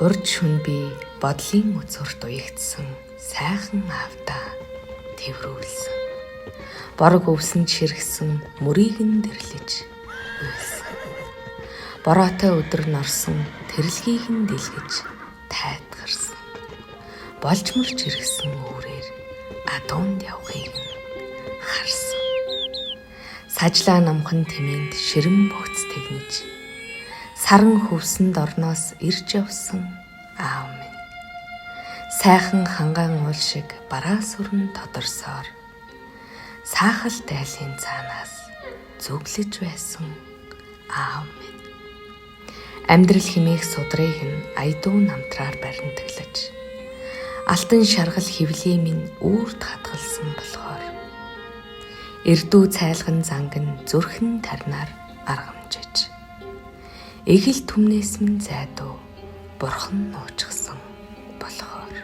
Урд шүн би бодлын үзүүрт уягдсан сайхан аавдаа тэврүүлсэн. Борог өвсөнд ширхсэн мөрийг нь дэрлэж уйлсан. Бороотой өдөр нь орсон тэрэлгийг нь дэлгэж тайтгарсан. Болжморч иргсэн үүрээр адуунд явахыг нь харсан. Сажлаа номхон тэмээнд ширэм богц тэгнэж саран хөвсөн дорноос ирж явсан аав минь. Сайхан хангаан уул шиг бараа сүрэн тодорсоор саахал дайлын цаанаас зүглэж байсан аав минь. Амьдрал химээх судрыг нь аядуу намтраар баримтаглаж алтан шаргал хөвлийн минь үүрд хадгалсан болохоор эрдүү цайлган занг нь зүрхэн тарнаар аргамжиж эгэл түмнээс минь зайдуу бурхан нуучсан болохоор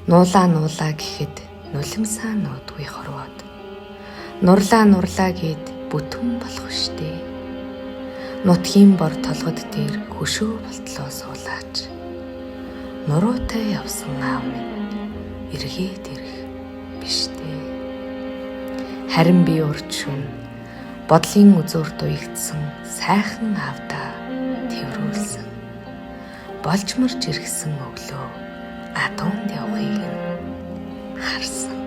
нуулаа нуулаа гэхэд нулимсаа нуудгүй хорвоод нурлаа нурлаа гэд бүтэн болох штэ. Нутгийн бор толгод дээр хөшөө болтлоо суулаач. Нуруутай явсан аав минь эргээд ирэх биш дээ. Харин би урд шүн бодлын үзүүрт уягдсан сайхан аавдаа тэврүүлсэн. Болжморч иргсэн өглөө адуунд явахыг нь харсан.